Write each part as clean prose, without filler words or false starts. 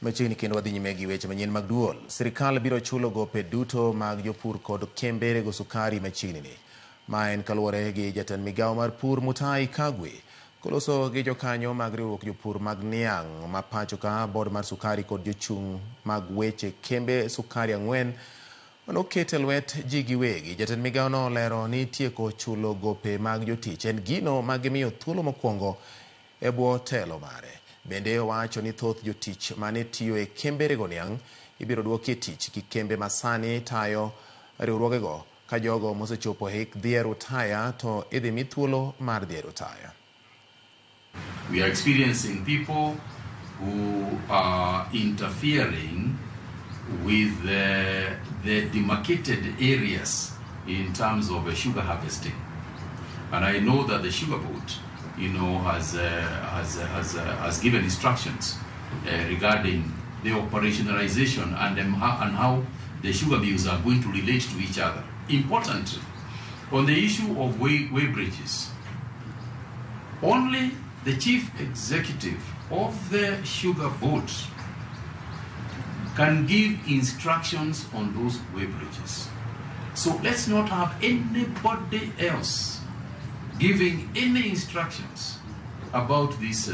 Machiegni kendo wadhi nyime gi weche manyien mag duol. Sirkal biro chulo gope duto mag jopur kod kembe rego sukari machiegni ni. Ma en kaluwore gi jatend migawo mar pur Mutahi Kagwe koloso gi jokanyo mag riwruok jopur mag niang' ma pacho ka, board mar sukari kod jochung' mag weche kembe sukari ang'wen manoket e lwet ji giwegi. Jatend migawo no olero ni tieko chulo gope mag jotich en gino ma gimiyo thuolo mokwongo e bwo telo mare. Bende owacho ni thoth jotich mane tiyo e kembe rego niang' ibiro duoki e tich gi kembe masani tayo riwruogego ka jogo mosechopo hik dhi e rutaya to idhi mi thuolo mar dhi e rutaya. We are experiencing people who are interfering with the demarcated areas in terms of sugar harvesting. And I know that the sugar board has given instructions regarding the operationalization and how the sugar mills are going to relate to each other. Importantly, on the issue of weigh bridges, only the chief executive of the sugar board can give instructions on those weigh bridges. So let's not have anybody else giving any instructions about these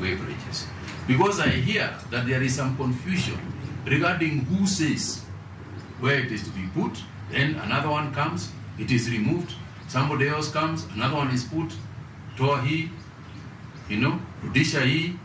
weigh bridges. Because I hear that there is some confusion regarding who says where it is to be put, then another one comes, it is removed, somebody else comes, another one is put, toa hii, rudisha hii.